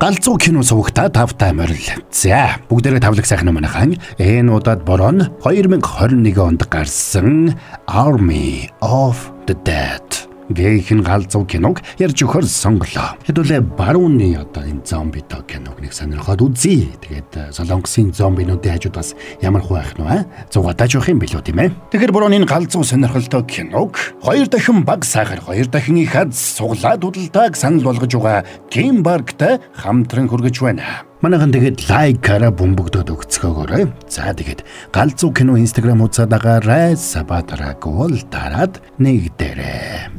Галзуу кино сувагта тавтай морил. За, бүгдээрээ тавлаг сайхан манайхан. Энэ удаад борон 2021 онд гарсан Army of the Dead гэх энэ галзуу киног ярьж өгөхөр сонголоо. Хэдүүлээ барууны одоо энэ зомби киног нэг сонирхоод үзье. Тэгээд Солонгосын зомбинуудын хажууд бас ямар хуу байх нь вэ? Зугаатаж явах юм билүү тийм ээ. Тэгэхээр борон энэ галзуу сонирхолтой киног хоёр дахин баг сахар, хоёр дахин их аз суглаад худалдааг санал болгож байгаа Team Park-тай хамтран хүргэж байна. Манайхан тэгээд лайкаараа бөмбөгдөд өгцгөөгөөрэй. За тэгээд галзуу кино Instagram хуудасаа дагаарай. Саба дараагүй бол дараад нэг дээрээ.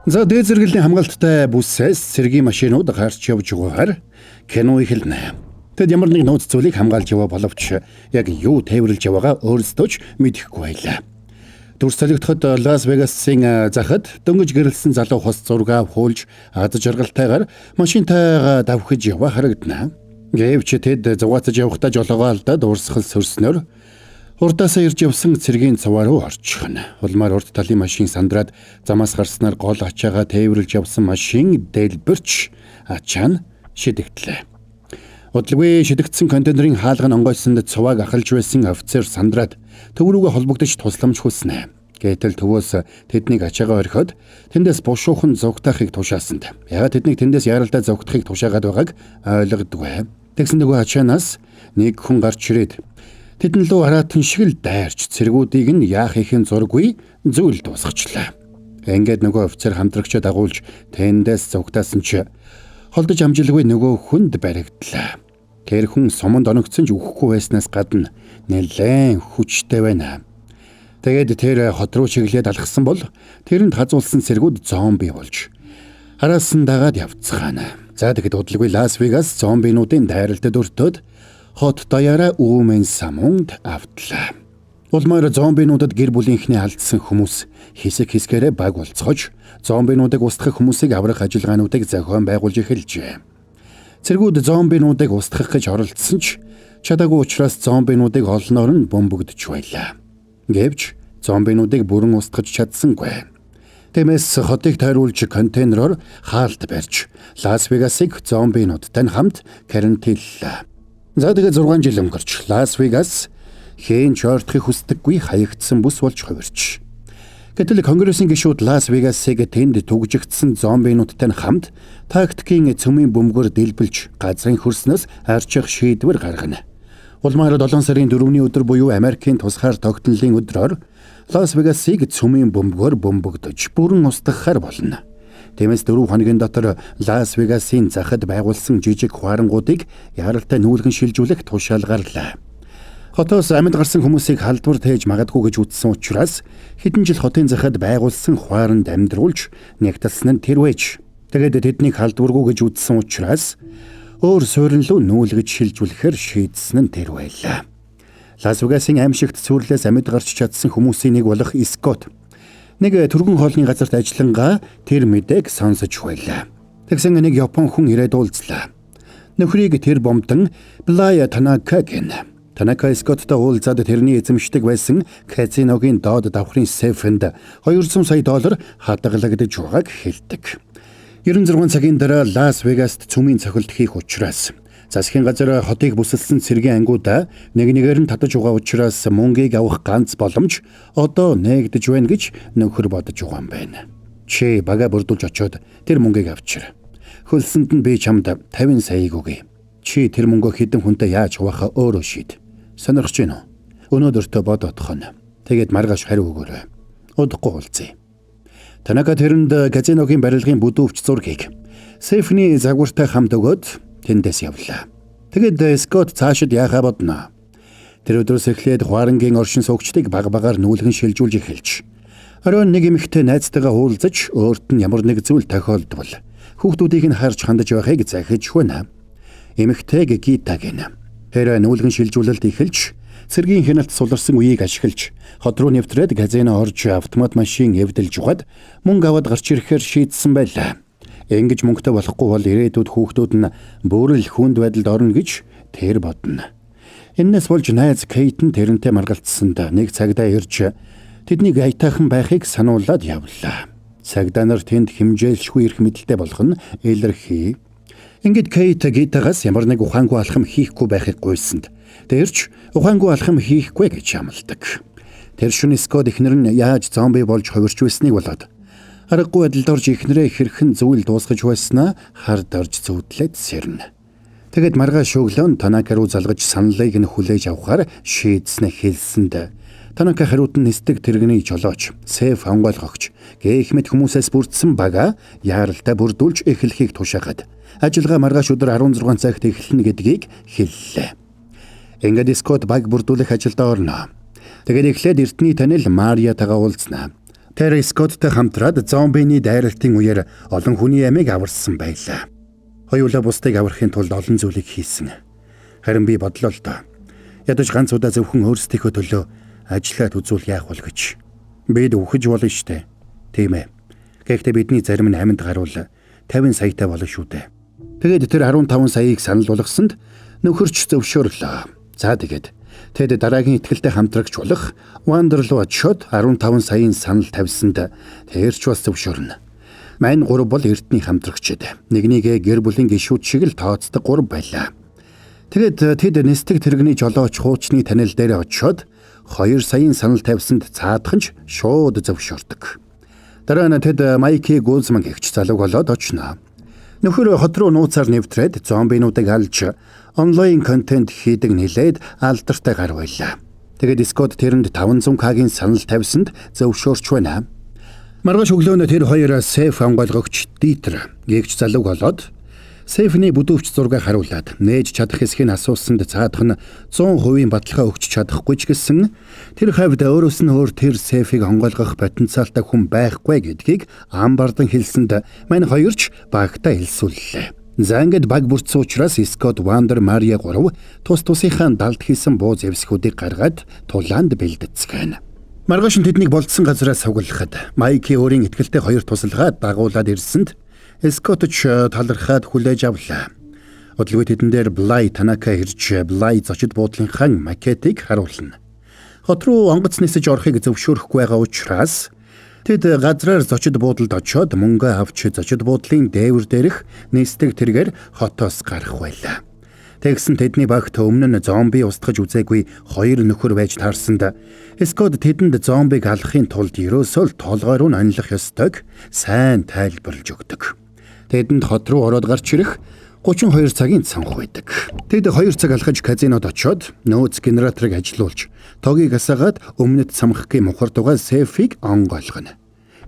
За дээд зэрэглэлийн хамгаалттай бүсээс цэргийн машинууд гарч явж байгаагаар кино эхэлнэ. Тэд ямар нэг нууц зүйлийг хамгаалж яваа боловч яг юу тээвэрлж яваагаа өөрсдөө ч мэдэхгүй байлаа. Дүрс солигдоход Лас Вегасын захад дөнгөж гэрэлсэн залуу хос зургаа хуулж аз жаргалтайгаар машинтайгаа давхиж яваа харагдана. Гэвч тэд зугаацаж явахдаа жолоогоо алдаад урсгал сөрснөөр урдаасаа ирж явсан цэргийн цуваа руу орчихно. Улмаар урд талын машин сандраад замаас гарснаар гол ачаагаа тээвэрлж явсан машин дэлбэрч ачаа нь шидэгдлээ. Удалгүй шидэгдсэн контейнерын хаалга нь онгойсонд цувааг ахалж байсан офицер сандраад төв рүүгээ холбогдож тусламж хүснэ. Гэтэл төвөөс тэднийг ачаагаа орхиод тэндээс бушуухан зугтаахыг тушаасанд. Ягаад тэднийг тэндээс яаралтай зугтахыг тушаагаад байгааг ойлгодгүй. Тэгсэн нөгөө ачаанаас нэг хүн гарч ирээд тэдэн лөө араатан шиг л дайрч цэргүүдийг нь яах ихэн зургүй зүйл дуусгачлаа. Ингээд нөгөө офицер хамтрагчаа дагуулж тэндээс зугтаасан чи холдож амжилгүй нөгөө хүнд баригдлаа. Тэр хүн суманд оногдсон ч үхэхгүй байснаас гадна нэлээд хүчтэй байна. Тэгээд тэр хот руу чиглээд алхсан бол тэрэнд хазуулсан цэргүүд зомби болж араас нь дагаад явцгаана. За тэгэхэд удалгүй Лас Вегас зомбинуудын дайралтад өртөөд хот даяараа үүмэн самунд автлаа. Улмаар зомбинуудад гэр бүлийнхнээ алдсан хүмүүс хэсэг хэсгээрээ баг болцгож зомбинуудыг устгах хүмүүсийг аврах ажиллагаануудыг зохион байгуулж эхэлжээ. Цэргүүд зомбинуудыг устгах гэж оролдсон ч чадаагүй учраас зомбинуудыг олноор нь бөмбөгдөж байлаа. Гэвч зомбинуудыг бүрэн устгаж чадсангүй. Тиймээс хотыг тойруулж контейнероор хаалт барьж Лас Вегасыг зомбинуудтай хамт карантинллаа. За тэгээд 6 жил өнгөрч Лас Вегас хэн ч ойртохыг хүсдэггүй хаягдсан бүс болж хувирч. Гэтэл Конгрессийн гишүүд Лас Вегасыг тэнд түгжигдсэн зомбинуудтай хамт тактикийн цөмийн бөмбөгөөр дэлбэлж газрын хөрснөөс арчих шийдвэр гаргана. Улмаар 7 сарын 4-ний өдөр буюу Америкийн тусгаар тогтнолын өдрөөр Лас Вегасыг цөмийн бөмбөгөөр бөмбөгдөж бүрэн устгахаар болно. Тиймээс 4 хоногийн дотор Лас Вегасын захад байгуулсан жижиг хуарангуудыг яаралтай нүүлгэн шилжүүлэх тушаал гарлаа. Хотоос амьд гарсан хүмүүсийг халдвар тээж магадгүй гэж үзсэн учраас хэдэн жил хотын захад байгуулсан хуаранд амьдруулж нэгтэлсэн нь тэр байж. Тэгээд тэднийг халдваргүй гэж үзсэн учраас өөр суурин руу нүүлгэж шилжүүлэхээр шийдсэн нь тэр байлаа. Лас Вегасын аимшигт сүрлээс амьд гарч чадсан хүмүүсийн нэг болох Скотт нэг түргэн хоолны газарт ажиллангаа тэр мэдээг сонсож байлаа. Тэгсэн нэг Япон хүн ирээд уулзлаа. Нөхрийг тэр бомтон Блая Танака гэнэ. Танака Скотттой уулзаад тэрний эзэмшдэг байсан казиногийн доод давхрын сейфэнд 200 сая доллар хадгалагдаж байгааг хэлдэг. 96 цагийн дараа Лас Вегаст цөмийн цохилт хийх учраас засгийн газар хотыг бүсэлсэн цэргийн ангиудаа нэг нэгээр нь татаж байгаа учраас мөнгийг авах ганц боломж одоо нээгдэж байна гэж нөхөр бодож байгаа юм байна. Чи бага бүрдүүлж очиод тэр мөнгийг авчир. Хөлсөнд нь би чамд 50 саяыг өгье. Чи тэр мөнгөө хэдэн хүнтэй яаж хуваахаа өөрөө шийд. Сонирхож байна уу? Өнөөдөртөө бод отхон. Тэгээд маргааш хариу өгөөрэй. Удахгүй уулзъя. Танака тэрэнд казиногийн барилгын бүдүүвч зургийг сейфний загвартай хамт өгөөд тэндээс явлаа. Тэгээд Скотт цаашид яахаа бодно. Тэр өдрөөс эхлээд хуарангийн оршин суугчдыг баг багаар нүүлгэн шилжүүлж эхэлж оройн нэг эмэгтэй найзтайгаа уулзаж өөрт нь ямар нэг зүйл тохиолдвол хүүхдүүдийг нь харж хандаж байхыг захиж байна. Эмэгтэйг Гита гэнэ. Тэр нүүлгэн шилжүүлэлт эхэлж цэргийн хяналт суларсан үеийг ашиглаж хот руу нэвтрээд казино орж автомат машин эвдэлж угаад мөнгө аваад гарч ирэхээр шийдсэн байлаа. Ингэж мөнгөтэй болохгүй бол ирээдүйд хүүхдүүд нь бүр л хүнд байдалд орно гэж тэр бодно. Эннээс болж найз Кейт нь тэрнтэй маргалцсанд нэг цагдаа ирж тэднийг аятайхан байхыг сануулад явлаа. Цагдаа нар тэнд хэмжээлшгүй эрх мэдэлтэй болох нь илэрхий. Ингээд Кейт Гитагаас ямар нэг ухаангүй алхам хийхгүй байхыг гуйсанд тэрч ухаангүй алхам хийхгүй гэж амладаг. Тэр шөнө Скот эхнэр нь яаж зомби болж хувирч байсныг болоод аргагүй байдалд орж эхнэрээ хэрхэн зүйл дуусгаж байснаа хард орж зүудлээд сэрнэ. Тэгэд маргааш өглөө нь Танака руу залгаж саналыг нь хүлээж авахар шийдснэ хэлсэнд Танака хариуд нь нисдэг тэрэгний жолооч, сейф онгойлгогч, гэх мэт хүмүүсээс бүрдсэн бага яаралтай бүрдүүлж эхлэхийг тушаагаад ажиллагаа маргааш өдөр 16 цагт эхэлнэ гэдгийг хэллээ. Ингээд Скот баг бүрдүүлэх ажилдаа орно. Тэгээд эхлээд эртний танил Мариатайгаа уулзнаа. Тэр Скоттой хамтраад зомбиний дайралтын үеэр олон хүний амийг аварсан байлаа. Хоёулаа бусдыг аврахын тулд олон зүйлийг хийсэн. Харин би бодлоо л доо. Ядаж ганц удаа зөвхөн өөрсдийнхөө төлөө ажиллаад үзүүл яах вэ гэж. Бид үхэж болно штэ. Тийм ээ. Гэхдээ бидний зарим нь амьд гарвал 50 саятай болно шүү дээ. Тэгээд тэр 15 саяыг санал болгосонд нөхөрч зөвшөөрлөө. За тэгээд тэд дараагийн итгэлтэй хамтрагч болох Вандер руу очиод 15 саяын санал тавьсанд тэр ч бас зөвшөөрнө. Мань гурав бол эрдний хамтрагчид. Нэгнийгээ гэр бүлийн гишүүд шиг л тооцдог гурав байлаа. Тэгээд тэд нисдэг тэрэгний жолооч хуучны танил дээр очиод 2 саяын санал тавьсанд цаадхан ч шууд зөвшөөрдөг. Дараа нь тэд Майки Гузман гэгч залууг олоод очно. Нөхөр хот руу нууцаар нэвтрээд зомбинуудыг алж онлайн контент хийдэг нэлээд алдартай гар байлаа. Тэгээд Скот тэрэнд 500к-ийн санал тавьсанд зөвшөөрч байна. Маргааш өглөө нь тэр хоёр сейф онгойлгогч Дитер гэгч залууг олоод сейфний бүдүүвч зургийг харуулад нээж чадах хэсгийг асуусанд цаадах нь 100% баталгаа өгч чадахгүй ч гэсэн тэр хавьд өөрөөс нь өөр тэр сейфийг онгойлгох потенциалтай хүн байхгүй гэдгийг ам бардан хэлсэнд мань хоёрч багтаа элсүүллээ. За ингээд баг бүрдсэн учраас Скот, Вандер, Мария гурав тус тусынхаа далд хийсэн буу зэвсгүүдийг гаргаад тулаанд бэлдэцгээнэ. Маргааш нь тэднийг болдсон газараа сугалахад Майки өөрийн итгэлтэй хоёр тусалгаа дагуулад ирсэнд Скот ч талархаад хүлээж авлаа. Удалгүй тэдэн дээр Блай Танака ирж Блай зочид буудлынхаа макетыг харуулна. Хот руу онгоц нисэж орохыг зөвшөөрөхгүй байгаа учраас тэд газраар зочид буудалд очиод мөнгө авч зочид буудлын дээвэр дээрх нисдэг тэргээр хотоос гарах байлаа. Тэгсэн тэдний багт өмнө нь зомби устгаж үзээгүй хоёр нөхөр байж таарсанд Скот тэдэнд зомбиг алахын тулд ерөөсөө л толгой руу нь онилох ёстойг сайн тайлбарлаж өгдөг. Тэдэнд хот руу ороод гарч ирэх 32 цагийн цанх байдаг. Тэд 2 цаг алхаж казинод очиод нөөц генераторыг ажилуулж тогийг асаагаад өмнөд самхгийн мухар дугаа сейфийг онгойлгоно.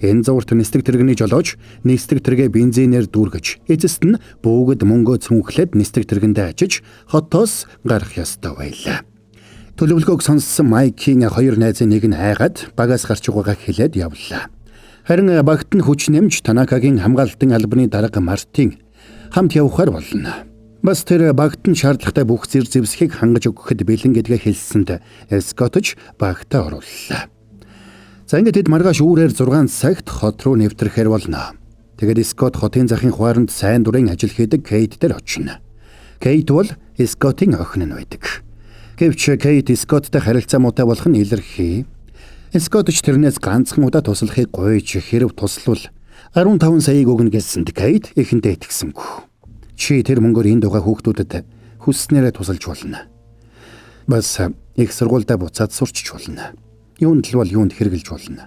Энэ зуурт нисдэг тэрэгний жолооч нисдэг тэргээ бензинээр дүүргэж эцэст нь бүгд мөнгөө цүнхлээд нисдэг тэргэндээ ачиж хотоос гарах ёстой байлаа. Төлөвлөгөөг сонссон Майкийн хоёр найзын нэг нь айгаад багаас гарч байгаагаа хэлээд явлаа. Харин багт нь хүч нэмж Танакагийн хамгаалтын албаны дарга Мартин хамт явахар болно. Бас тэр багт нь шаардлагатай бүх зэр зэвсгийг хангаж өгөхөд бэлэн гэдгээ хэлсэнд Скот ч багтаа орууллаа. За ингээд тэд маргааш үүрээр 6 цагт хот руу нэвтрэхээр болно. Тэгээд Скот хотын захын хуаранд сайн дурын ажил хийдэг Кейт дээр очино. Кейт бол Скотын охин нь байдаг. Гэвч Кейт Скоттой харилцаа муутай болох нь илэрхий. Скот ч тэрнээс ганцхан удаа туслахыг гуйж хэрв туславал 15 саяыг өгнө гэсэнд Кейт эхэндээ итгэсэнгүй. Чи тэр мөнгөөр энд байгаа хүүхдүүдэд хүсснээрээ тусалж болно. Бас их сургуульдаа буцаад сурчиж болно. Юунд л бол юунд хэрэглэж болно.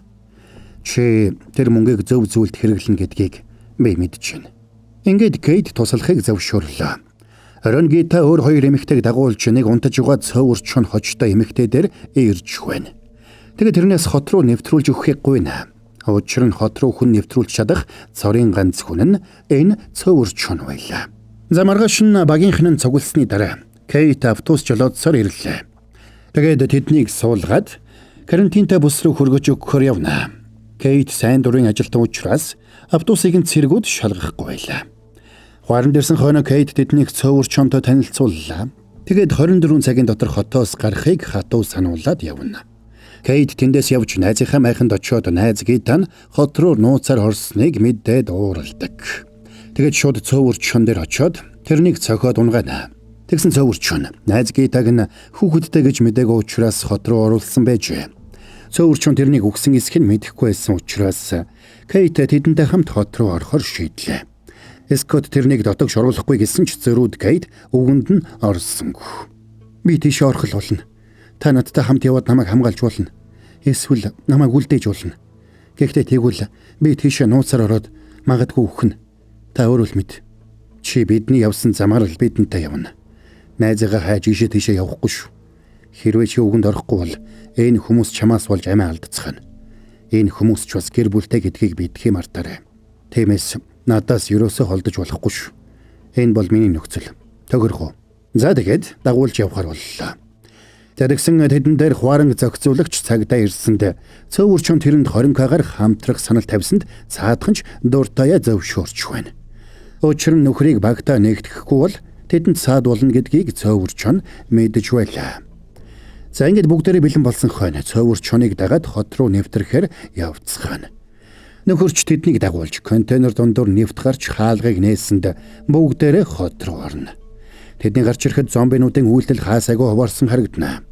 Чи тэр мөнгийг зөв зүйлд хэрэглэнэ гэдгийг би мэдэж байна. Ингээд Кейт туслахыг зөвшөөрлөө. Оройн Гита өөр хоёр эмэгтэйг дагуулж нэг унтаж байгаа цөөвөрчөн хожтой эмэгтэй дээр ирж байна. Тэгээд тэрнээс хот руу нэвтрүүлж өгөхийг гуйна. Учир нь хот руу хүн нэвтрүүлж чадах цорын ганц хүн нь энэ цөөвөрчөн байлаа. За маргааш нь багийнхан нь цугласны дараа Кейт автобус жолоодсоор ирлээ. Тэгээд тэднийг суулгаад карантинтай бүс рүү хөргөж өгөхөөр явна. Кейт сайн дурын ажилтан учраас автобусыг нь цэргүүд шалгахгүй байлаа. Хуаран дэрсэн хойно Кейт тэднийг цөөвөр чонтой танилцууллаа. Тэгээд 24 цагийн дотор хотоос гарахыг хатуу сануулад явна. Кейт тэндээс явж найзынхаа майханд очиод найз Гита нь хот руу нууцаар орсныг мэдээд ууралдаг. Тэгээд шууд цөөвөр чон дээр очиод тэрнийг цохиод унгаана. Тэгсэн цөөвөрчөн найз Гитаг нь хүүхэдтэй гэж мдээгүй учраас хот руу оруулсан байжээ. Цөөвөрчөн тэрнийг үгсэн эсэх нь мэдэхгүй байсан учраас Кейт тэдэнтэй хамт хот руу орохоор шийдлээ. Скотт тэрнийг дотогш оруулахгүй гэсэн ч зөрүүд Кейт үгэнд нь орсонгүй. Би тийш орох л болно. Та надтай хамт яваад намайг хамгаалж болно. Эсвэл намайг үлдээж болно. Гэхдээ тэгвэл би тийшээ нууцаар ороод магадгүй үхнэ. Та өөрөө л мэд. Чи бидний явсан замаар л бидэнтэй явна. Найзыгаа хайж ийшээ тийшээ явахгүй шүү. Хэрвээ чи үгэнд орохгүй бол энэ хүмүүс чамаас болж амиа алдцгаана. Энэ хүмүүс ч бас гэр бүлтэй гэдгийг бидхий мартаарай. Тиймээс надаас ерөөсөө холдож болохгүй шүү. Энэ бол миний нөхцөл. Тохирох уу? За тэгээд дагуулж явахар боллоо. Тэгсэн тэдэн дээр хуаранг зохицуулагч цагдаа ирсэнд цөөвөрчөн тэрэнд 20к-гаар хамтрах санал тавьсанд цаадханч дуртаяа зөвшөөрч байна. Учир нь нөхрийг багтаа нэгтгэхгүй бол тэдэнд саад болно гэдгийг цөөвөрчөн мэдэж байлаа. За ингээд бүгдээрээ бэлэн болсон хойно цөөвөрчөнийг дагаад хот руу нэвтрэхээр явцгаана. Нөхөрч тэднийг дагуулж контейнер дундуур нэвт гарч хаалгыг нээсэнд бүгдээрээ хот руу орно. Тэдний гарч ирэхэд зомбинуудын үйлдэл хаасайгүй ховорсон харагдана.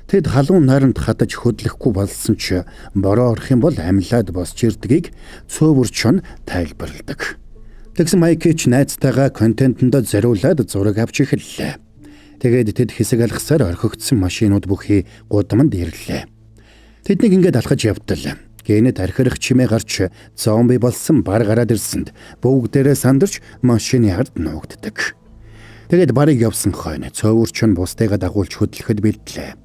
Тэд халуун наранд хатаж хөдлөхгүй болсон ч бороо орох юм бол амьлаад босч ирдгийг цөөвөрчөн тайлбарладаг. Тэгсэн Майки ч найзтайгаа контентэндээ зориулаад зураг авч эхэллээ. Тэгээд тэд хэсэг алхасаар орхигдсон машинууд бүхий гудамд ирлээ. Тэднийг ингээд алхаж явтал гэнэт архирах чимээ гарч зомби болсон бар гараад ирсэнд бүгдээрээ сандарч машины ард нуугддаг. Тэгээд барыг явсан хойно цөөвөрчөн бусдыгаа дагуулж хөдлөхөд бэлтлээ.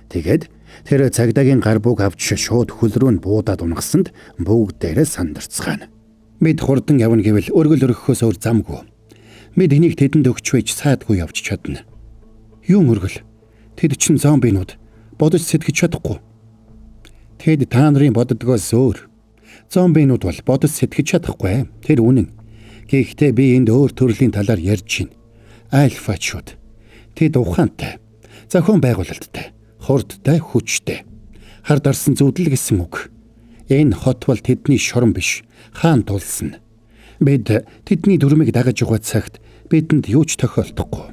Тэгээд тэр цагдаагийн гар бууг авч шууд хөл рүү нь буудаад унгасанд бүгдээрээ сандарцгаана. Бид хурдан явна гэвэл өргөл өргөхөөс өөр замгүй. Бид энийг тэдэнд өгч байж саадгүй явж чадна. Юун өргөл? Тэд чинь зомбинууд бодож сэтгэж чадахгүй. Тэд та нарын боддгоос өөр. Зомбинууд бол бодож сэтгэж чадахгүй. Тэр үнэн. Гэхдээ би энд өөр төрлийн талаар ярьж байна. Альфачууд. Тэд ухаантай, зохион байгуулалттай, хурдтай, хүчтэй. Хар дарсан зүудэл гэсэн үг. Энэ хот бол тэдний шорон биш, хаан тулсан. Бид тэдний дүрмийг дагаж байгаа цагт бидэнд юу ч тохиолдохгүй.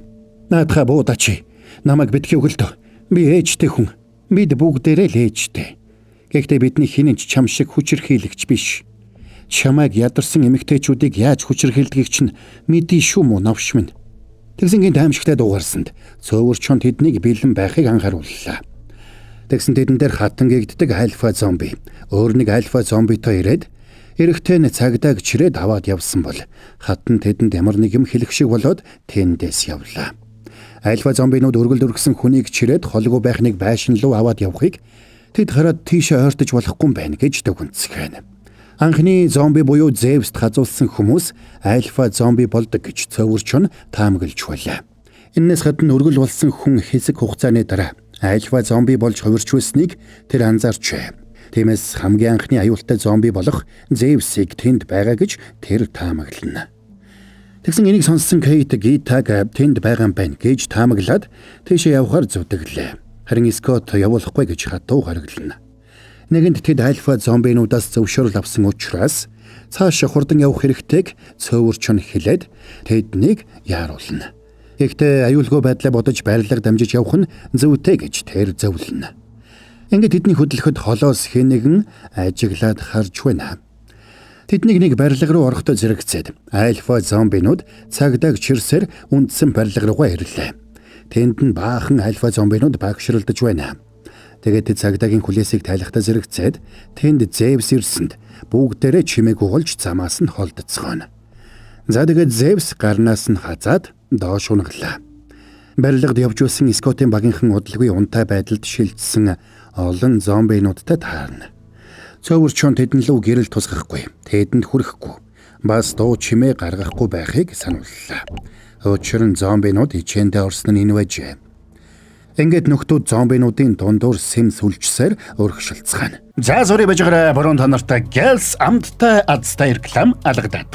Наадхаа буудаач. Намайг битгий өгөлдөө. Би ээжтэй хүн. Бид бүгдээрээ л ээжтэй. Гэхдээ бидний хинэн ч чам шиг хүчирхийлэгч биш. Чамайг ядарсан эмэгтэйчүүдийг яаж хүчирхийлдгийг чинь мэдий шүү мó новш минь. Тэгсэн гинт аимшигтай дуугарсанд цөөвөрчөн тэднийг бэлэн байхыг анхаарууллаа. Тэгсэн тэдэн дээр хатан гэгддэг альфа зомби өөр нэг альфа зомбитой ирээд эрэгтэй нь цагдааг чирээд аваад явсан бол хатан тэдэнд ямар нэг юм хэлэх шиг болоод тэндээс явлаа. Альфа зомбинууд өргөлд өргөсөн хүнийг чирээд холгүй байх нэг байшин руу аваад явахыг тэд хараад тийшээ ойртож болохгүй юм байна гэж дүгнцгээнэ. Анхны зомби буюу Зевст хазуулсан хүмүүс альфа зомби болдог гэж цөөвөрчөн таамаглаж байлаа. Эннээс гадна өргөл болсон хүн хэсэг хугацааны дараа альфа зомби болж хувирч байсныг тэр анзаарчээ. Тиймээс хамгийн анхны аюултай зомби болох Зевсийг тэнд байгаа гэж тэр таамаглана. Тэгсэн энийг сонссон Кейт Гитаг тэнд байгаа юм байна гэж таамаглаад тийшээ явахаар зүтгэлээ. Харин Скотт явуулахгүй гэж хатуу хариглана. Нэгэнд тэд альфа зомбинуудаас зөвшөөрөл авсан учраас цааш хурдан явах хэрэгтэйг цөөвөрчөн хэлээд тэднийг яаруулна. Гэхдээ аюулгүй байдлаа бодож барилга дамжиж явах нь зүйтэй гэж тэр зөвлөнө. Ингээд тэдний хөдлөхөд холоос хэн нэгэн ажиглаад харж байна. Тэднийг нэг барилга руу орохдоо зэрэгцээд альфа зомбинууд цагдааг чирсээр үндсэн барилга руугаа ирлээ. Тэнд нь баахан альфа зомбинууд багшралдаж байна. Тэгээд тэд цагдаагийн хүлээсийг тайлахдаа зэрэгцээд тэнд Зевс ирсэнд бүгдээрээ чимээгүй болж замаас нь холдцгооно. За тэгээд Зевс гарнаас нь хазаад доош унаглаа. Барилгад явж байсан Скоттын багийнхан удалгүй унтай байдалд шилжсэн олон зомбинуудтай таарна. Цөөвөрчөн тэдэн лүү гэрэл тусгахгүй, тэдэнд хүрэхгүй, бас дуу чимээ гаргахгүй байхыг санууллаа. Учир нь зомбинууд хичээндээ орсон нь энэ байжээ. Ингээд нөхдүүд зомбинуудын дундуур сэм сүлжсээр өргөшөлцгаана. За зүрий бажгараа борон та нартай Gels амттай азтай реклам алгадах.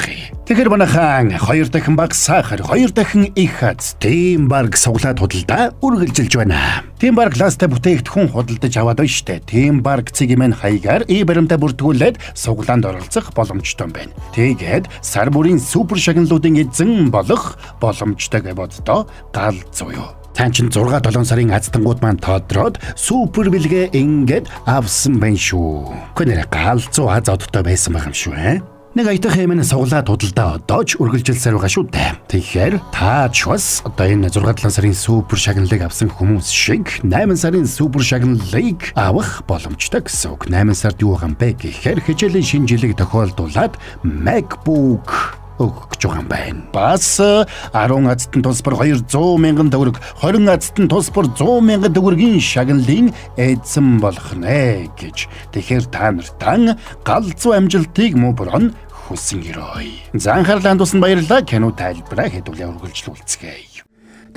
Тэгэхээр манайхан 2 дахин бага сахар, 2 дахин их аз Team Barg суглаад худалдаа үргэлжилж байна. Team Barg ластай бүтээгдэхүүн худалдаж аваад байна штэ. Team Barg цэгийн хаягаар и баримтаа бүртгүүлээд суглаанд оролцох боломжтой юм байна. Тэгээд сар бүрийн супер шагналуудын эзэн болох боломжтой гэж боддоо галзуу юу. Тан чинь 6 7 сарын азтангууд маань тодроод супер бэлгээ ингээд авсан байна шүү. Үгүй нэрэ галзуу аз одтой байсан байгаа юм шүү ээ. Нэг аятах юм нь суглаа худалдаа одоо ч үргэлжилсээр байгаа шүү дээ. Тэгэхээр та ч бас одоо энэ 6 7 сарын супер шагналыг авсан хүмүүс шиг 8 сарын супер шагналыг авах боломжтой гэсэн үг. 8 сард юу байгаа юм бэ гэхээр хичээлийн шинэ жилийг тохиолдуулаад MacBook өгөх гэж байгаа юм байна. Бас 10 азтан тус бүр 200 мянган төгрөг, 20 азтан тус бүр 100 мянган төгрөгийн шагналын эзэн болох нэ гэж. Тэгэхээр та нартаа галзуу амжилтыг мөн борон хүсэн өрөөе. За анхаарлаа хандуулсанд баярлалаа. Кино тайлбараа хэдүүлээ үргэлжлүүлцгээе.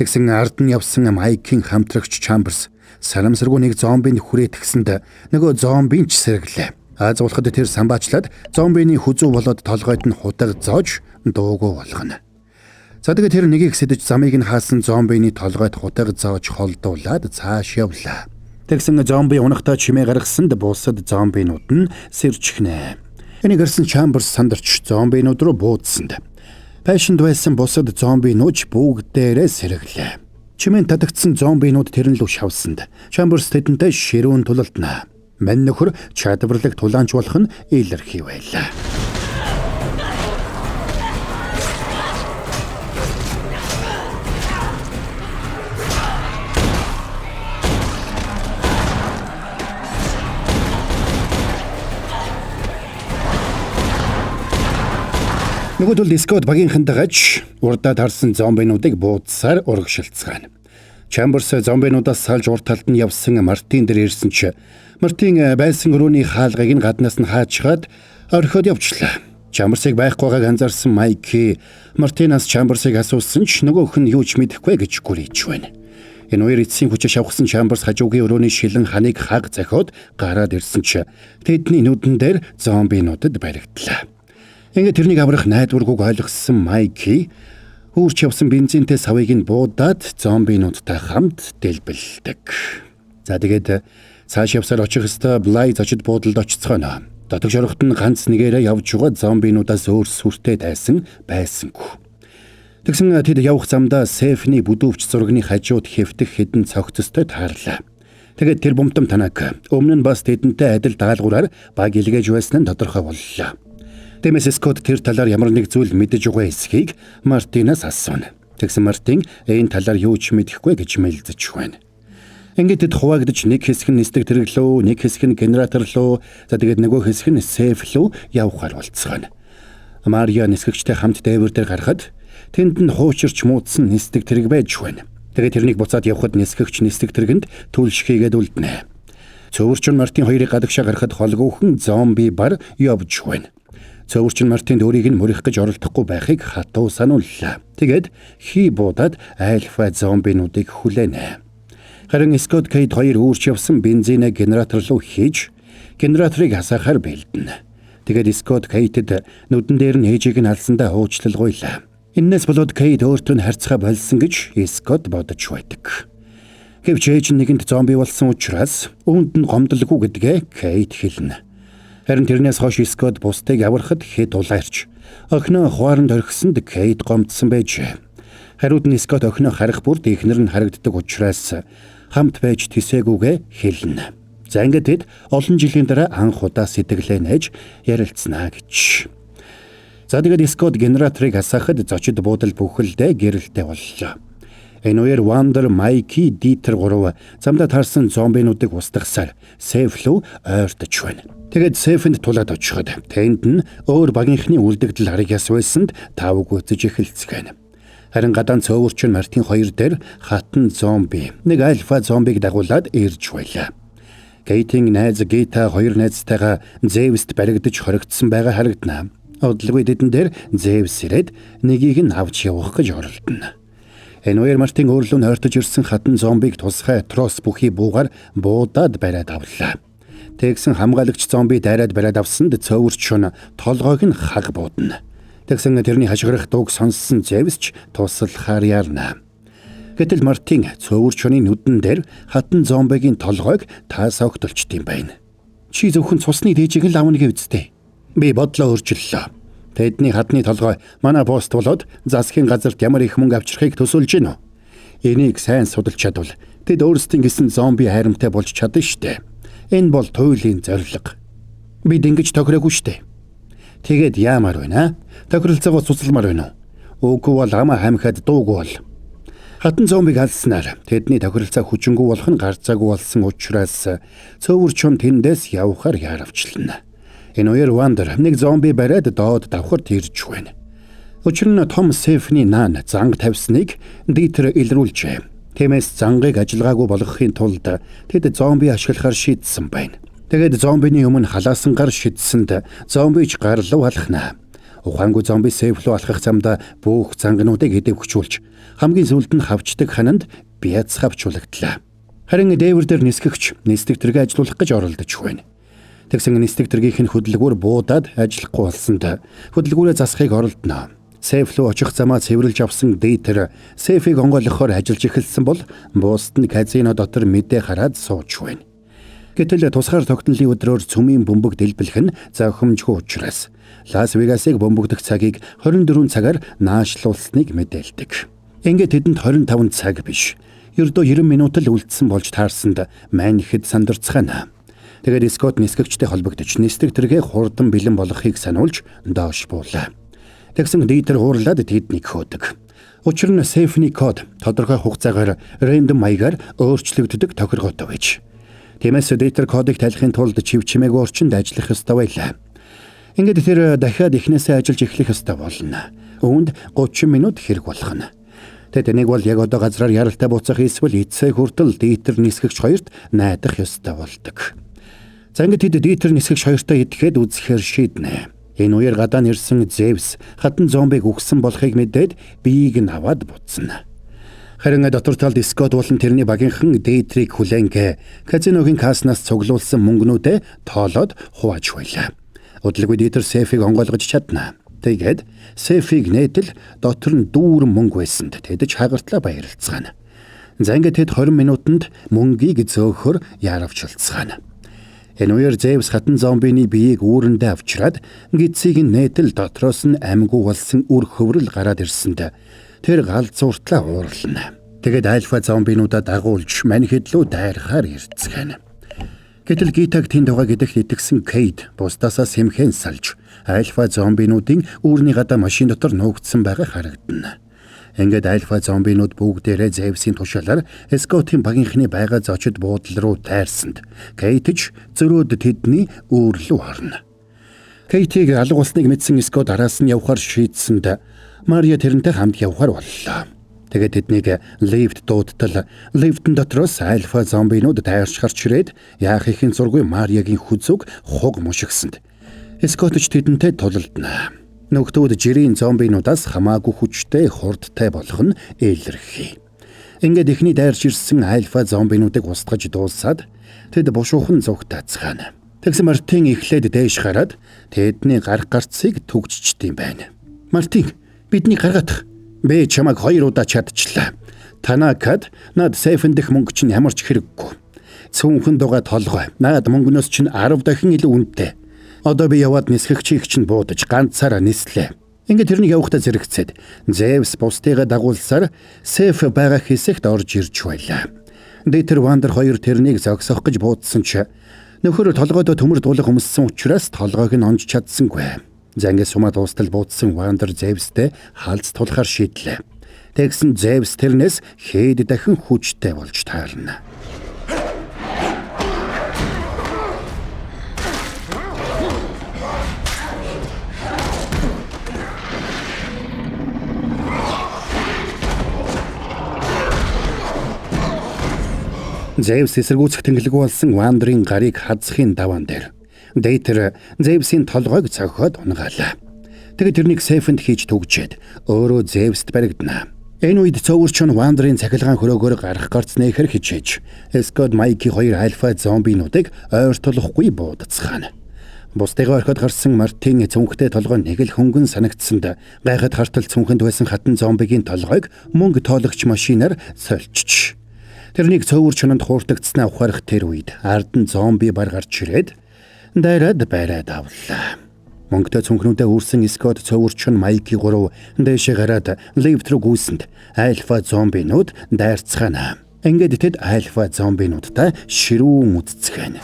Тэгсэн ард нь явсан Майкийн хамтрагч Чамберс сарамсаргүй нэг зомбинд хүрээтгэсэнд нөгөө зомбийн ч сэргэлээ. Аз уулахад тэр самбаачлаад зомбиний хүзүү болоод толгойд нь хутаг зоож дуугүй болгоно. За тэгээд тэр нэгийг сэдэж замыг нь хаасан зомбиний толгойд хутаг зоож холдуулаад цааш явлаа. Тэгсэн зомби унахтаа чимээ гаргасанд бусад зомбинууд нь сэрчихнэ. Энийг харсан Чамберс сандарч зомбинууд руу буудсанд. Байшинд байсан бусад зомбинууд бүгдээрээ сэргэлээ. Чимээнд татагдсан зомбинууд тэрэн лүү шавсанд. Чамберс тэдэнтэй ширүүн тулалдана. Мань нөхөр чадварлаг тулаанч болох нь илэрхий байлаа. Нөгөөдөл Скот багийнхантайгаа урдаа тарсан зомбинуудыг буудсаар урагшилцгаана. Чамберс зомбинуудаас салж урд талд нь явсан Мартин дээр ирсэн чи Мартин байсан өрөөний хаалгыг нь гаднаас нь хаачхаад орхиод явчлаа. Чамберсыг байхгүй байгааг анзаарсан Майки Мартинаас Чамберсыг асуусан ч нөгөөх нь юу ч мэдэхгүй гэж гүрийж байна. Энэ үеэр эцсийн хүчээ шавхсан Чамберс хажуугийн өрөөний шилэн ханыг хаг захиод гараад ирсэн чи тэдний нүдэн дээр зомбинуудад баригдлаа. Ингээд тэрнийг аврах найдваргүйг ойлгосон Майки үүрч явсан бензинтэй савыг нь буудаад зомбинуудтай хамт дэлбэлдэг. За тэгээд цааш явсаар очих ёстой Блай зочид буудалд очицгооно. Дотогш ороход нь ганц нэгээрээ явж байгаа зомбинуудаас өөр сүртэй дайсан байсангүй. Тэгсэн тэд явах замдаа сейфний бүдүүвч зургийн хажууд хэвтэх хэдэн цогцостой таарлаа. Тэгээд тэр бумтам танак өмнө нь бас тэдэнтэй адил даалгавраар баг илгээж байсан нь тодорхой боллоо. Тиймээс Скот тэр талаар ямар нэг зүйл мэдэж байгаа эсхийг Мартинаас асууна. Тэгсэн Мартин энэ талаар юу ч мэдэхгүй гэж мэлзэж байна. Ингээд тэд хуваагдаж нэг хэсэг нь нисдэг тэрэг лөө, нэг хэсэг нь генератор лөө, за тэгээд нөгөө хэсэг нь сейф лөө явахаар болцгооно. Мария нисгэгчтэй хамт дээвэр дээр гарахад тэнд нь хуучирч муудсан нисдэг тэрэг байж байна. Тэгээд тэрнийг буцаад явхад нисгэгч нисдэг тэргэнд түлш хийгээд үлднэ. Цөвөрчин Мартин хоёрыг гадагшаа гарахад холгүйхэн зомби бар явж байна. Цөвөрчин Мартинд өөрийг нь мөрөх гэж оролдохгүй байхыг хатуу санууллаа. Тэгээд хий буудаад альфа зомбинуудыг хүлээнэ. Харин Скот Кейт хоёр үүрч явсан бензинээ генератор руу хийж генераторыг хасаахаар бэлдэнэ. Тэгээд Скот Кейтэд нүдэн дээр нь ээжийг нь алсандаа уучлал гуйлаа. Эннээс болоод Кейт өөртөө нь харьцаа болсон гэж Скот бодож байдаг. Гэвч ээж нь нэгэнд зомби болсон учраас үүнд нь гомдолгүй гэдгээ Кейт хэлнэ. Харин тэрнээс хойш Скот бусдыг аврахад хэд улаарч охиноо хуаранд орхисонд Кейт гомдсон байжээ. Хариуд нь Скот охиноо харах бүрд эхнэр нь харагддаг учраас хамт байж тэсээгүйгээ хэлнэ. За ингээд тэд олон жилийн дараа анх удаа сэтгэлээ нээж ярилцсанаа гэж. За тэгээд Скот генераторыг асаахад зочид буудал бүхэлдээ гэрэлтэй боллоо. Энэ үеэр Вандер, Майки, Дитер гурав замдаа таарсан зомбинуудыг устгасаар сейф рүү ойртож байна. Тэгээд сейфэнд тулаад очиход тэнд нь өөр багийнхны үлдэгдэл харагяас байсанд тавг үзэж эхэлцгээнэ. Харин гадаан цөөвөрчин Мартин хоёр дээр хатан зомби нэг альфа зомбиг дагуулад ирж байлаа. Кейтийн найз Гита хоёр найзтайгаа Зевст баригдаж хоригдсон байгаа харагдана. Удалгүй тэдэн дээр Зевс ирээд нэгийг нь авч явах гэж оролдоно. Энэ үеэр Мартин өөрлөө нь ойртож ирсэн хатан зомбиг тусгай трос бүхий буугаар буудаад бариад авлаа. Тэгсэн хамгаалагч зомби дайраад бариад авсанд цөөвөрч шун толгойг нь хаг буудна. Тэгсэн тэрний хашгирах дууг сонссон Зевс ч туслахаар ярна. Гэтэл Мартин цөөвөр чоны нүдэн дээр хатан зомбигийн толгойг таасаа огтолчт юм байна. Чи зөвхөн цусны дээжийг л авна гэвцтэй. Би бодлоо өөрчлөлөө. Тэдний хадны толгой манай пост болоод засгийн газарт ямар их мөнгө авчрахыг төсөөлж гинөө. Энийг сайн судалж чадвал тэд өөрсдийн гэсэн зомби хайрамтай болж чадна штэ. Энэ бол туйлын зорилго. Бид ингэж тохироогүй штэ. Тэгээд яамаар байна? Тохиролцоогоо цуцламаар байна уу? Үгүй бол амаа хамхиад дуугүй бол. Хатан зомбиг алснаар тэдний тохиролцоо хүчингү болох нь гарцаагүй болсон учраас цөөвөр чум тэндээс явхаар яаравчлана. Энэ үеэр Вандер нэг зомби бариад доод давхарт ирж байна. Учир нь том сейфний наан занг тавьсныг Дитер илрүүлжээ. Тиймээс зангийг ажиллагаагүй болгохын тулд тэд зомби ашиглахар шийдсэн байна. Тэгээд зомбиний өмнө халаасан гар шидсэнд зомбич гарлав алхна. Ухаангүй зомби сейф рүү алхах замдаа бүх зангнуудыг идэвхжүүлж хамгийн сүүлд нь хавчдаг хананд бяц хавчуулагдлаа. Харин дээвэр дээр нисгэгч нисдэг тэргээ ажилуулах гэж оролдож байна. Тэгсэн нисдэг тэргийнх нь хөдөлгүүр буудаад ажиллахгүй болсонд хөдөлгүүрээ засахыг оролдоно. Сейф рүү очих замаа цэвэрлж авсан Дитер сейфийг онгойлгохоор ажиллаж эхэлсэн бол бусд нь казино дотор мэдээ хараад сууж байна. Гэтэл тусгаар тогтнолын өдрөөр цөмийн бөмбөг дэлбэлэх нь зохимжгүй учраас Лас Вегасыг бөмбөгдөх цагийг 24 цагаар наашлуулсныг мэдээлдэг. Ингээд тэдэнд 25 цаг биш. Ердөө 90 минут л үлдсэн болж таарсанд маньхэд сандарцгаана. Тэгээд Скот нисгэгчтэй холбогдож нисдэг тэргээ хурдан бэлэн болгохыг сануулж доош буулаа. Тэгсэн Дитер уурлаад тэднийг хөөдөг. Учир нь сейфний код тодорхой хугацаагаар рандом маягаар өөрчлөгддөг тохиргоотой байж. Тиймээс Дитер кодыг тайлахын тулд чив чимээгүй орчинд ажиллах ёстой байлаа. Ингээд тэр дахиад эхнээсээ ажиллаж эхлэх ёстой болно. Үүнд 30 минут хэрэг болох нь. Тэд нэг бол яг одоо газраар яралтай буцах эсвэл эцсээ хүртэл Дитер нисгэгч хоёрт найдах ёстой болдог. За ингээд тэд Дитер нисгэгч хоёртой идэхэд үзэхээр шийднэ. Энэ үеэр гадаа нэрсэн Зевс хатан зомбиг үхсэн болохыг мэдээд биеийг нь аваад буцна. Харин дотор талд Скот болон тэрний багийнхан Дитрийг хүлээнгээ казиногийн касснаас цуглуулсан мөнгнүүдээ тоолоод хувааж байлаа. Удалгүй Дитер сейфийг онгойлгож чадна. Тэгээд сейфийг нээтэл дотор нь дүүрэн мөнгө байсанд тэд ч хагартлаа баярлцгаана. За ингээд тэд 20 минутанд мөнгийг зөөхөр яаравчлцгаана. Энэ үеэр Зевс хатан зомбины биеийг үүрэндээ авчраад гидсийг нь нээтэл дотроос нь амьгүй болсон үр хөврөл гараад ирсэнд тэр галзууртлаа уурлана. Тэгээд альфа зомбинуудаа дагуулж маньхэд лүү дайрахаар ирцгээнэ. Гэтэл Гитаг тэнд байгаа гэдэгт итгэсэн Кейт бусдаасаа сэмхэн салж альфа зомбинуудын үүрний гадаа машин дотор нуугдсан байгаа харагдана. Ингээд альфа зомбинууд бүгдээрээ Зевсийн тушаалаар Скотын багийнхны байгаа зочид буудлал руу дайрсанд Кейт ч зөрөөд тэдний үүр лүү орно. Кейтийг алга болсныг мэдсэн Скот араас нь явхаар шийдсэнд Мария тэрнтэй хамт явхаар боллоо. Тэгээд тэднийг лифт дуудтал лифтэн дотроос альфа зомбинууд дайрч гарч ирээд яах ихэн зургүй Мариягийн хүзүүг хуг мушигсанд Скот ч тэдэнтэй тулалдана. Нөхдүүд жирийн зомбинуудаас хамаагүй хүчтэй хурдтай болох нь илэрхий. Ингээд эхний дайрч ирсэн альфа зомбинуудыг устгаж дуусаад тэд бушуухан зүгтаацгаана. Тэгсэн Мартин эхлээд дээш гараад тэдний гарах гарцыг түгжчт юм байна. Мартин, бидний гаргаадах. Би чамайг 2 удаа чадчихлаа. Танакад над сейфэн дэх мөнгө чинь ямар ч хэрэггүй. Цүнхэн дугаа толгой. Наад мөнгнөөс чинь 10 дахин илүү үнэтэй. Одоо би яваад нисгэгчийг чинь буудаж ганцаараа нислээ. Ингээд тэрнийг явахдаа зэрэгцээд Зевс бусдыгаа дагуулсаар сейф байгаа хэсэгт орж ирж байлаа. Дитер Вандер хоёр тэрнийг зогсоох гэж буудсан ч нөхөр толгойдоо төмөр дуулах өмссөн учраас толгойг нь онж чадсангүй. За ингээд сумаа дуустал буудсан Вандер Зевстэй халз тулахаар шийдлээ. Тэгсэн Зевс тэрнээс хэд дахин хүчтэй болж таарна. Зевс эсэргүүцэх тэнхлэг болсон Вандрын гарыг хазахын даваан дээр Дейтер Зевсийн толгойг цохиод унгаалаа. Тэгээд тэрнийг сейфэнд хийж түгжээд өөрөө Зевст баригдана. Энэ үед цөөвөрч нь Вандрын цахилгаан хөрөөгөөр гарах гарц нээхэр хичээж Скот Майки хоёр альфа зомбинуудыг ойртолохгүй буудацгаана. Бусдыгаа орхиод гарсан Мартин цүнхтэй толгой нэг л хөнгөн санагдсанд гайхад хартал цүнхэнд байсан хатан зомбигийн толгойг мөнгө тоологч машинаар сольчиж. Тэрнийг цөөвөр чонод хууртагдснаа ухаарах тэр үед ард нь зомби бар гарч ирээд дайраад байраад авлаа. Мөнгөтэй цүнхнүүдээ үүрсэн Скот цөөвөрч нь Майки гурав дээшээ гараад лифт рүү гүйсэнд альфа зомбинууд дайрцгаана. Ингээд тэд альфа зомбинуудтай ширүүн үтцгээнэ.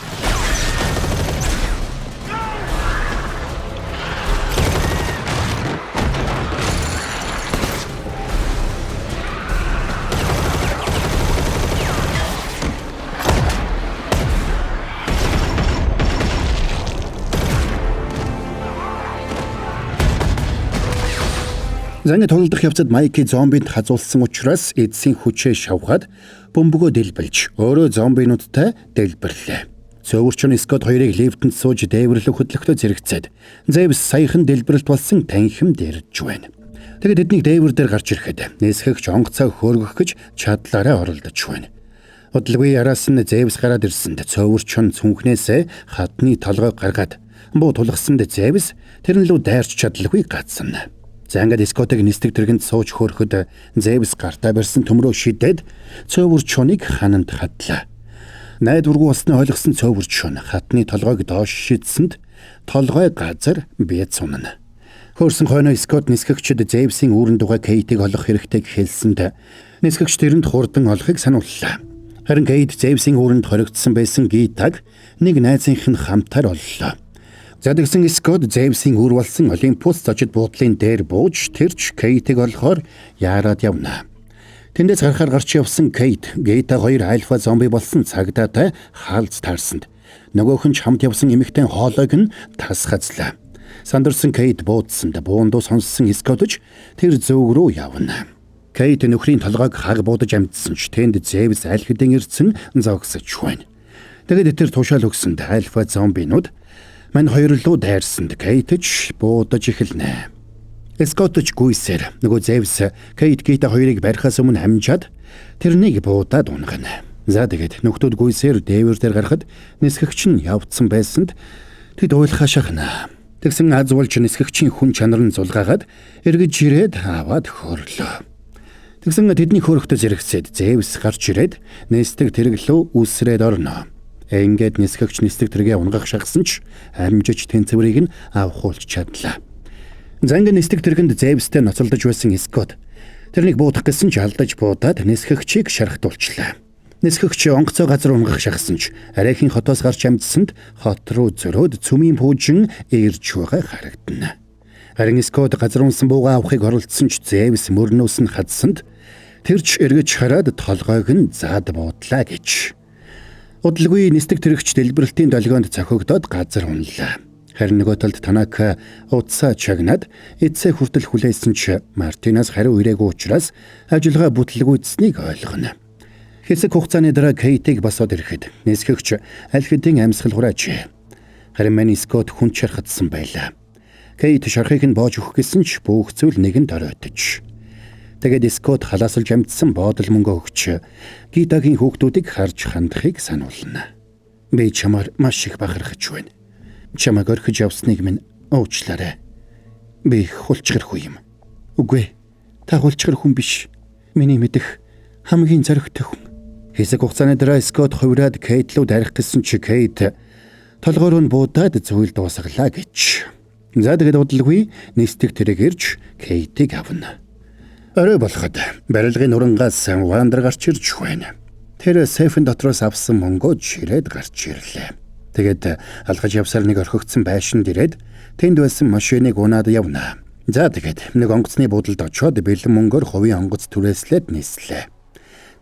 Заны тулдах явцад Майки зомбинд хазуулсан учраас эдсийн хүчээ шавхаад бөмбөгөө дэлбэлж өөрөө зомбинуудтай дэлбэрлээ. Цөөвөрч нь Скот хоёрыг лифтэнд сууж дээвэрлэх хөдлөختөө зэрэгцээд Зевс саяхан дэлбэрэлт болсон танхимд ирж байна. Тэгээд тэднийг дээвэр дээр гарч ирэхэд нисгэгч онгоцоо хөөргөх гэж чадлаараа оролдож байна. Удалгүй араас нь Зевс гараад ирсэнд цөөвөрч нь цүнхнээсээ хатны толгой гаргаад буу тулгасанд Зевс тэрэн лүү дайрч чадалгүй гацсан. За ингээд Скотыг нисдэг тэргэнд сууж хөөрөхөд Зевс гартаа барьсан төмрөө шидээд цөөвөр чоныг хананд хадлаа. Найдваргүй болсноо ойлгосон цөөвөр чон хатны толгойг доош шидсэнд толгой газар бие цунана. Хөөрсөн хойноо Скот нисгэгчд Зевсийн үүрэн дугай Кейтийг олох хэрэгтэйг хэлсэнд нисгэгч тэрэнд хурдан олохыг санууллаа. Харин Кейт Зевсийн үүрэнд хоригдсон байсан Гитаг нэг найзынх нь хамтаар оллоо. За тэгсэн Скот Зевсийн үр болсон Олимпус зочид буудлын дээр бууж тэрч Кейтийг олохоор яарад явна. Тэндээс гарахаар гарч явсан Кейт, Гейта хоёр альфа зомби болсон цагдаатай хаалц таарсанд нөгөөх нь ч хамт явсан эмэгтэй хоолойг нь тас хазлаа. Сандарсан Кейт буудсанд буундуу сонссон Скот ч тэр зөвг рүү явна. Кейт нөхрийн толгойг хаг буудаж амжсан ч тэнд Зевс аль хэдийн ирсэн зогсож байна. Тэгээд тэр тушаал өгсөнд альфа зомбинууд мань хоёр луу дайрсанд Кейт ч буудаж эхэлнэ. Скот ч гүйсээр нөгөө Зевс Кейт Гита хоёрыг барихаас өмнө хамжаад тэрнийг буудаад унгана. За тэгээд нөхдүүд гүйсээр дээвэр дээр гарахад нисгэгч нь явцсан байсанд тэд уйлахаа шахна. Тэгсэн аз болж нисгэгчийн хүн чанар нь зулгаагаад эргэж ирээд аваад хөрлөө. Тэгсэн тэдний хөөрөхтөө зэрэгцээд Зевс гарч ирээд нисдэг тэрэг лүү үсрээд орно. Ингээд нисгэгч нисдэг тэргээ унгах шахсан ч амжиж тэнцвэрийг нь авахулж чадлаа. За ингээд нисдэг тэргэнд Зевстэй ноцолдож байсан Скот тэрнийг буудах гэсэн ч алдаж буудаад нисгэгчийг шархтуулчлаа. Нисгэгч онгоцоо газар унгах шахсан ч арайхийн хотоос гарч амжсанд хот руу зөрөөд цөмийн пүүжин ирж байгаа харагдана. Харин Скот газар унсан буугаа авахыг оролдсон ч Зевс мөрнөөс нь хадсанд тэр ч эргэж хараад толгойг нь зад буудлаа гэж. Удалгүй нисдэг тэрэгч дэлбэрэлтийн долгионд цохигдоод газар унлаа. Харин нөгөө талд Танака утсаа чагнаад эцсээ хүртэл хүлээсэн ч Мартинаас хариу ирээгүй учраас ажиллагаа бүтлгүйцсэнийг ойлгоно. Хэсэг хугацааны дараа Кейтийг босоод ирэхэд нисгэгч аль хэдийн амьсгал хураажээ. Харин мань Скот хүн чархадсан байлаа. Кейт шархыг нь боож өгөх гэсэн ч бүх зүйл нэгэн доройтож. Тэгээд Скот халаасалж амжсан боодол мөнгө өгч Гитагийн хүүхдүүдийг харж хандахыг сануулна. Би чамаар маш их бахархаж байна. Чамайг орхиж явсныг минь уучлаарай. Би хулчгар хүн юм. Үгүй ээ. Та хулчгар хүн биш. Миний мэдэх хамгийн зоригтой хүн. Хэсэг хугацааны дараа Скот хувираад Кейт рүү дарих гэсэн чи Кейт толгоор нь буудаад зүйл дуусгалаа гэж. За тэгээд удалгүй нисдэг тэрэг ирж Кейтийг авна. Орой болоход барилгын нурангаас Вандер гарч ирж байна. Тэр сейфэн дотроос авсан мөнгөө чирээд гарч ирлээ. Тэгээд алхаж явсаар нэг орхигдсон байшинд ирээд тэнд байсан машиныг унаад явна. За тэгээд нэг онгоцны буудалд очиод бэлэн мөнгөөр хувийн онгоц түрээслээд нислээ.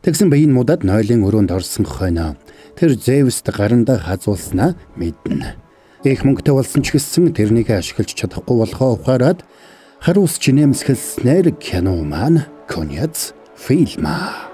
Тэгсэн биеийн мудаад нойлын өрөөнд орсон хойноо тэр Зевст гарандаа хазуулснаа мэднэ. Их мөнгөтэй болсон ч гэсэн тэрнийг ашиглаж чадахгүй болохоо ухаарад харуус чинэмсгэлснээр кино маань конец фильма.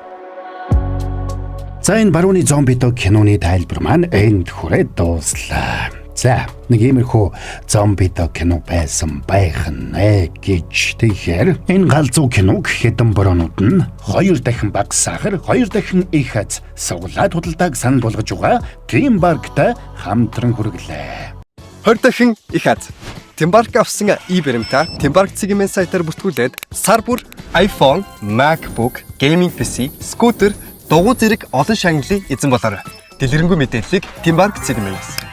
За энэ барууны зомби доо киноны тайлбар маань энд хүрээд дууслаа. За, нэг иймэрхүү зомбитой кино байсан байх нэ гэж. Тэгэхээр энэ галзуу киног хэдэн бороонууд нь 2 дахин бага сахар, 2 дахин их аз суглаад худалдааг санал болгож байгаа Tymbark-тай хамтран хүргэлээ. 20 дахин их аз. Tymbark авсан e-баримтаар Tymbark цэгийн сайтаар бүртгүүлээд сар бүр iPhone, MacBook, gaming PC, скутер, дугуй зэрэг олон шагналын эзэн болоорой. Дэлгэрэнгүй мэдээллийг Tymbark цэгийн-ээс.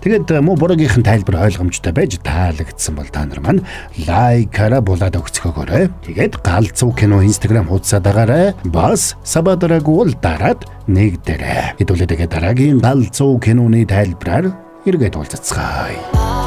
Тэгээд муу буруугийнхэн тайлбар ойлгомжтой байж таалагдсан бол та нар маань like-аараа булаад өгцгөөгөөрэй. Тэгээд галзуу кино Instagram хуудасаа дагаарай. Бас sub дараагүй бол дараад нэг дээрэй. Хэдүүлээ тэгээд дараагийн галзуу киноны тайлбараар эргээд уулзацгаая.